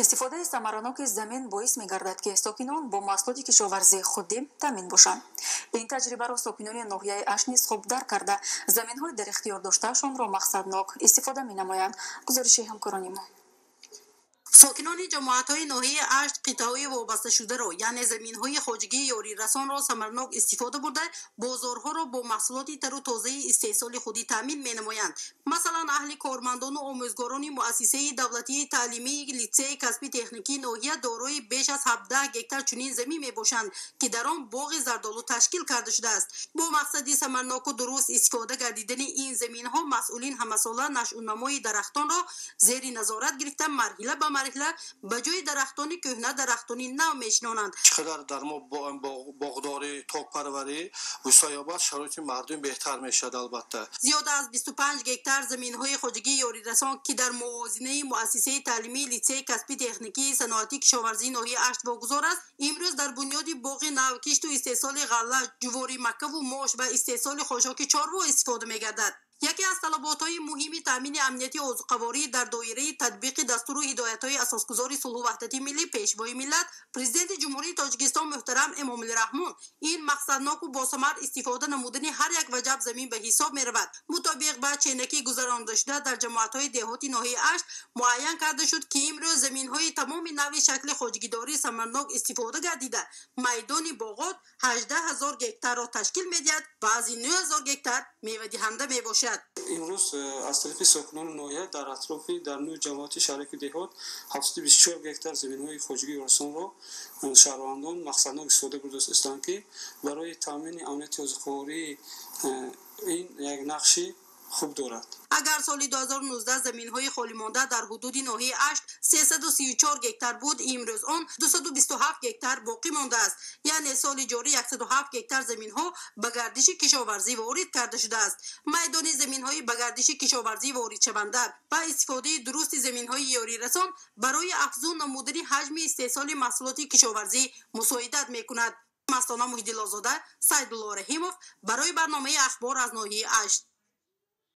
Истифодаи самараноки замин боис мегардад, ки сокинон бо маҳсулоти кишоварзии худӣ таъмин бошанд. Ин таҷрибаро сокинони ноҳияи Ашт низ хуб дарк карда, заминҳои дар ихтиёр доштаашонро мақсаднок истифода менамоянд. Гузориши ҳамкорони мо. Сокинони ҷамоатҳои ноҳияи Ашт қитъаҳои вобасташударо, яъне заминҳои хоҷагии ёрирасонро самарнок истифода бурда, бозорҳоро бо маҳсулоти тару тозаи истеҳсоли худӣ таъмин менамоянд. Масалан, аҳли кормандону омӯзгорони муассисаи давлатии таълимии литсеи касби техникии ноҳия дорои беш аз 17 гектар чунин замин мебошанд, ки дар он боғи зардолу ташкил карда шудааст. Бо мақсади самарноку дуруст истифода гардидани ин заминҳо, масъулин ҳамасола нашъунамои дарахтонро зери назорат гирифта, марҳила ба марҳила ба ҷои дарахтони кӯҳна дарахтони нав мешинонанд. Чӣ қадар дар мо боғдорӣ, токпарварӣ вусъат ёбад, шароити мардум беҳтар мешавад, албатта. Зиёда аз 25 гектар заминҳои хоҷагии ёрирасон, ки дар мувозинаи муассисаи таълимии литсеи касби техникии саноатии кишоварзии ноҳияи Ашт вогузор аст, имрӯз дар бунёди боғи нав, кишту истеҳсоли ғалла, ҷуворимаккаву мош ва истеҳсоли хошоки чорво истифода мегардад. Яке аз талаботҳои муҳими таъмини амнияти озуқаворӣ дар доираи татбиқи дастуру ҳидоятҳои асосгузори сулҳу ваҳдати миллӣ, Пешвои миллат, Президенти Ҷумҳурии Тоҷикистон муҳтарам Эмомалӣ Раҳмон, ин мақсадноку босамар истифода намудани ҳар як ваҷаб замин ба ҳисоб меравад. Мутобиқ ба ченакӣ гузарондашуда дар ҷамоатҳои деҳоти ноҳияи Ашт муайян карда шуд, ки имрӯз заминҳои тамоми нави шакли хоҷагидорӣ самарнок истифода гардида, майдони боғот 18 000 гектарро ташкил медиҳад ва аз ин 9000 гектар мевадиҳанда мебошад. Имрӯз аз тарафи сокинони ноҳия дар атрофи дар нӯ ҷамоати шаҳраки деҳот 724 гектар заминҳои хоҷагии ёрирасонро шаҳрвандон мақсаднок истифода бурдаистанд, ки барои таъмини амнияти озуқавории ин як нақши хуб дорад. Агар соли 2019 заминҳои холимонда дар ҳудуди ноҳияи Ашт 334 гектар буд, имрӯз он 227 гектар боқӣ мондааст. Яъне соли ҷорӣ 107 гектар заминҳо ба гардиши кишоварзӣ ворид карда шудааст. Майдони заминҳои ба гардиши кишоварзӣ воридшаванда ва истифодаи дурусти заминҳои ёрирасон барои афзун намудани ҳаҷми истеҳсоли маҳсулоти кишоварзӣ мусоидат мекунад. Мастона Муҳиддилозода, Сайдулло Раҳимов барои барномаи «Ахбор» аз ноҳияи Ашт.